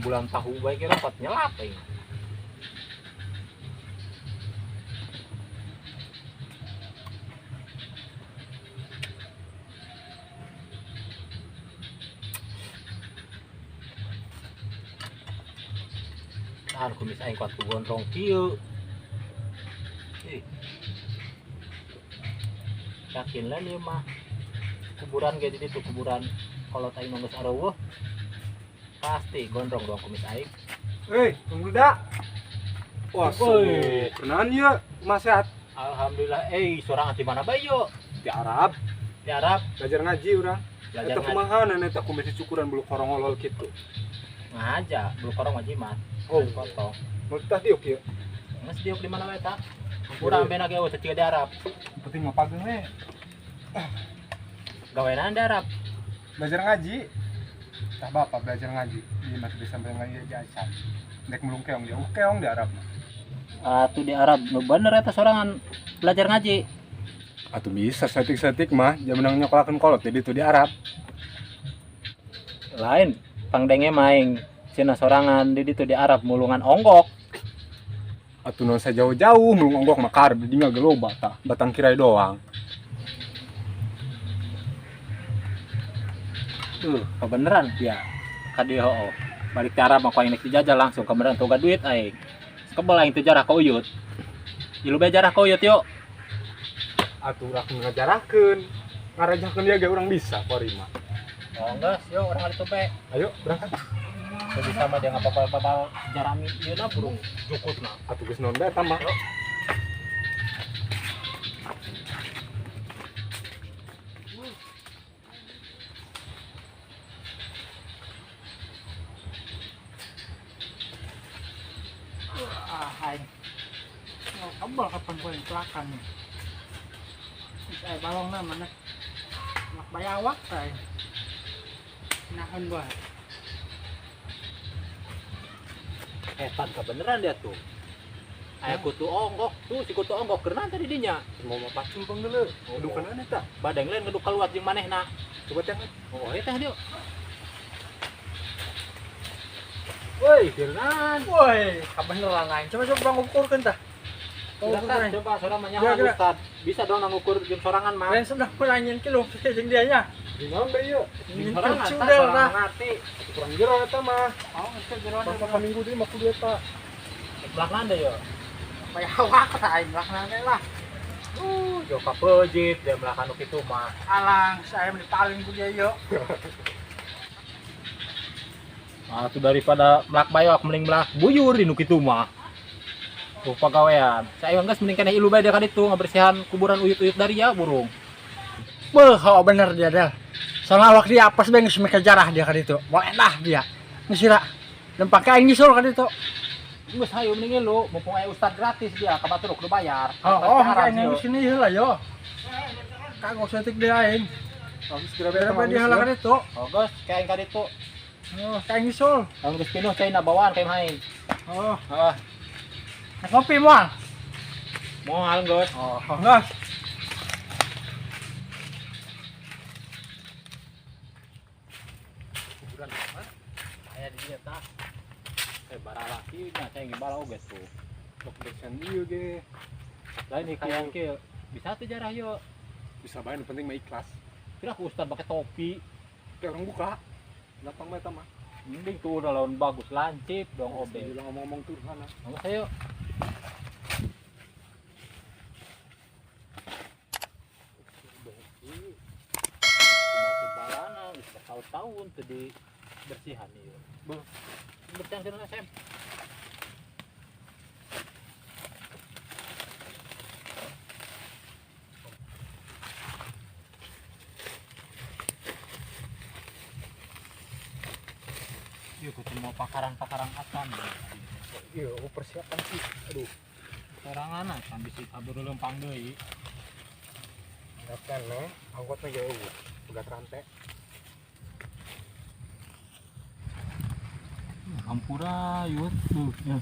Ambulan tahu bae kira pat nyelap aing. Tahan kumis aing kuat ku gondrong kieu. Ih. Yakin lah ieu mah. Kuburan ge di ditu kuburan kolot aing mah geus areuweuh. Pasti gondrong dong kumis aing. Hei, pemuda. Wah, Woi. kenalan ya, mas sehat. Alhamdulillah, sorangan di mana bae yo? Di Arab, Di Arab belajar ngaji urang. belajar Eta ngaji. kumaha nenek eta kumis cukuran bulu korongolol kitu. Ngaja, bulu korong mah jimat. Oh. Potong. Mau tah diuk ieu. Geus diuk di mana wae tah? Urang bena ge eueuh teu di Arab. Penting mah pageung we. Gawean di Arab. Belajar ngaji. Tah bapak belajar ngaji. Di masih bisa sampai ngaji aja acan. Dek melung keong dia, keong di Arab mah. Atuh di Arab nu bener eta sorangan belajar ngaji. Atuh bisa setik-setik mah, jaman nyokolakeun kolot jadi itu di Arab. Lain pangdenge maing cenah sorangan di ditu di Arab mulungan onggok. Atuh non saya jauh-jauh mulung onggok mah karep di dinya ge loba tah, batang kirai doang. Tuh, kebeneran ya. Ka dieu hooh. Balik ke Arab mah ku aing rek dijajah langsung kebeneran toga duit aing. Kebel aing teu jarah ka uyut. Ilu bae jarah ka uyut yuk. Atuh urang ngajarahkeun. Ngarajahkeun dia ge urang bisa kori mah. Oh geus, yuk urang ka ditu bae. Ayo berangkat. Teu bisa mah dia ngapapal-papal jarami ieu na burung jukutna. Atuh geus naon bae eta mah. Ah, aing. Oh, kebal kapan poin pelakan nih. Is aya balongna mana? Mak bayawak tah. Nahan bae. Etan kebeneran dia tuh. Aya kutu onggok tuh si kutu onggok keurna tadi dinya. Mau mah pacul panggeuleuh. Oh. Dukan aneh tah. Badeng lain ngeduk kaluat jeung manehna. Coba teh. Oh, ieu teh dieu. Woi, Firnan. Woi, kabeneran aing. Coba coba bang ukurkeun tah. Silakan coba sorangan mah Ya, kira. Ustad. Bisa dong ngukur jeung sorangan mah. Lain sudah penanyian kilo jeung dia nya. Di naon bae ieu? Jeung sorangan tah Cudel sorangan tah. ngarti. Kurang jero eta mah. Oh, geus jero. Bangsa saminggu deui mah kudu eta. Belakang deui yo. Bayawak tah aing lakna lah. Jo kapejit dia melakan nu kitu mah. Alang, saya dipaling ku dia yo. Ah, tuh daripada melak bayawak mending melak buyur di nu kitu mah. Tuh pagawean. Saya geus mending keneh ilu bae dia ka ditu ngabersihan kuburan uyut-uyut dari ya burung. Beuh, oh bener dia del. Soalnya awak dia apes bae geus make jarah dia ka ditu. Moal endah dia. Geus sira. Lempang ka aing nyusul ka ditu. Geus hayu mending ilu, mumpung aya ustad gratis dia ka batur kudu bayar. Oh, oh, Arab aing sih, geus sini heula yo. Kagok setik dia aing. Bagus kira bae Berapa dia heula ka ditu? Oh, geus ka aing ka ditu. Oh, ka aing nyusul. Lamun geus pinuh cai na bawaan ka imah aing. Oh, Heeh. nak ngopi moal. Moal geus. Oh, geus. Kuburan mana? Aya di dieu tah. Baralaki nya cai ge bala oge tuh. Bok bersihan ieu ge. Lain hikayan kieu. Bisa teu jarah yo. Bisa bae nu penting mah ikhlas. Kira ku ustad pakai topi. Kayak orang buka. Gampang bae eta mah. Mending tuh udah lawan bagus lancip dong obe. Bilang ngomong-ngomong tuh sana. Ngomong saya yuk. Balana geus bertahun-tahun teu dibersihan ieu. Beuh. Bersihan kana SM. Ieu kudu mau pakaran-pakaran acan. Iya, oh persiapan sih. Aduh, Sorangan acan bisi kabur leumpang deui. enggak nih, angkotnya jauh. Pegat rantai. Hampura yuk tuh. Ya.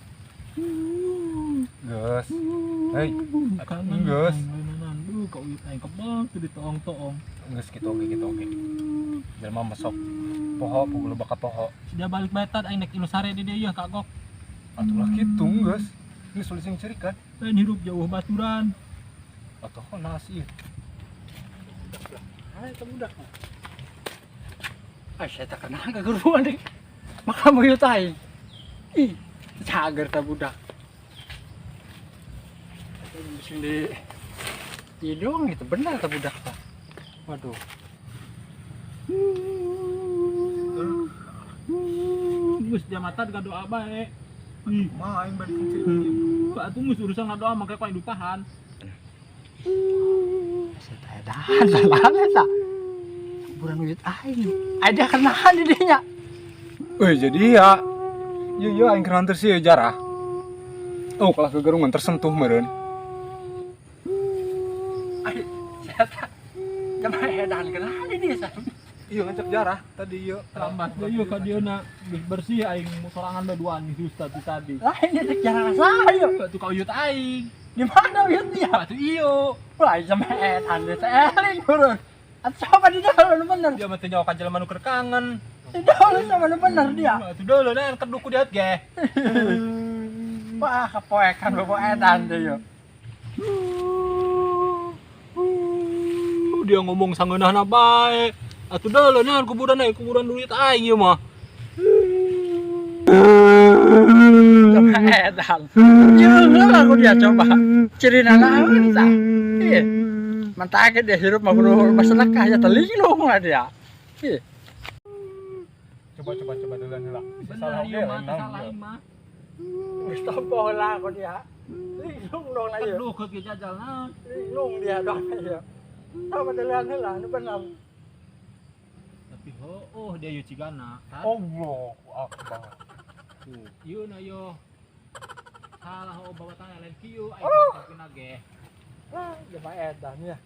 Geus. Hei, geus. Ka uyut aing kebang tuh ditoong-toong. Geus kitu oge kitu oge. Jelema mesok poho pugulu baka poho. Dia balik bae tad aing nek ilu sare di dieu yeuh kagok. Atuh lah kitu geus. Geus sulit sing cirikan. Lain hirup jauh baturan. Atuh kok nasi. Ah, eta budak mah. Ah, saya tak kenal keguruan deh. Maka mau aing. Ih, cager ta budak. Bising di hidung gitu benar ta budak ta. Waduh. Geus dia mata ngadoa bae. Ih, Mah aing bari sing cirikan. Atuh geus urusan ngadoa make ku aing dupahan. Saya tak edan salah eta. Kuburan uyut aing. Ada kenahan di dinya. Eh jadi ya. Iya iya aing keur sih jarah. Oh kalah kegerungan tersentuh meureun. Ai, saya tak jamaah edan kenahan di dinya. Iya ngecek jarah tadi iya. Lambat deui ka dieu na geus bersih aing sorangan bae duaan di ustad ti tadi. Lain dia cek jarah saya. Atuh ka uyut aing. Di mana uyut dia? Atuh iyo. Wah, sama edan dia eling turun. Atuh coba di dalam bener. Dia mah teu nyawa ka jelema nu keur kangen. Di dalam sama bener dia. Atuh deuleu na keduku diat ge. Wah, kepoekan bapak edan dia yo. Dia ngomong sangeunahna bae. Atuh deuleu na kuburan aing, kuburan duit aing ieu mah. Coba edan. Jeung aku dia coba. Cirina naon tah. Iya. Mantake dia hirup mah kudu bersedekah ya telinglung lah dia. Iya. Coba coba coba duluan heula. Bisa Bener salah ieu oge mah, lain naon salah ieu. ieu mah. Geus tompo lah aku dia. Linglung dong lah ieu. Aduh, keut ge jajal naon. Linglung dia dong ieu. Coba duluan heula nu bener. Tapi oh dia ieu cigana. Allahu akbar. Tuh, ieu na yo. Salah oh bawa tangan lain kieu aing oh. Ge. Ah, jama edan ya.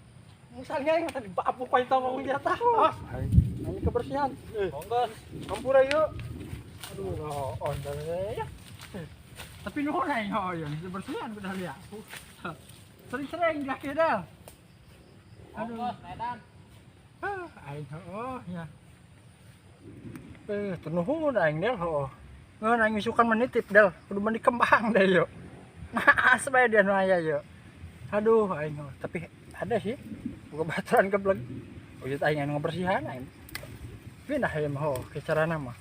Misalnya yang tadi bapu kau itu ngomong dia tah. Ah, ini kebersihan. Monggo. Hampura yuk. Aduh, oh, ondel ya. Tapi nu aing oh ya, kebersihan benar ya. Sering-sering dia kira. Aduh. Monggo, Medan. Ah, aing oh ya. Eh, tenuhun aing del oh. Ngeun aing isukan menitip del, kudu mandi kembang deh yo. Nah, bae dia nu aya yo. Aduh, aing oh. Tapi ada sih. Buka baturan keblek. Uyut aing anu ngabersihan aing. Pindah ya mah oh, ke carana mah.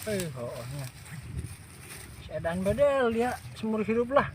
Eh, oh, nya. Sedan bedel dia seumur hidup lah.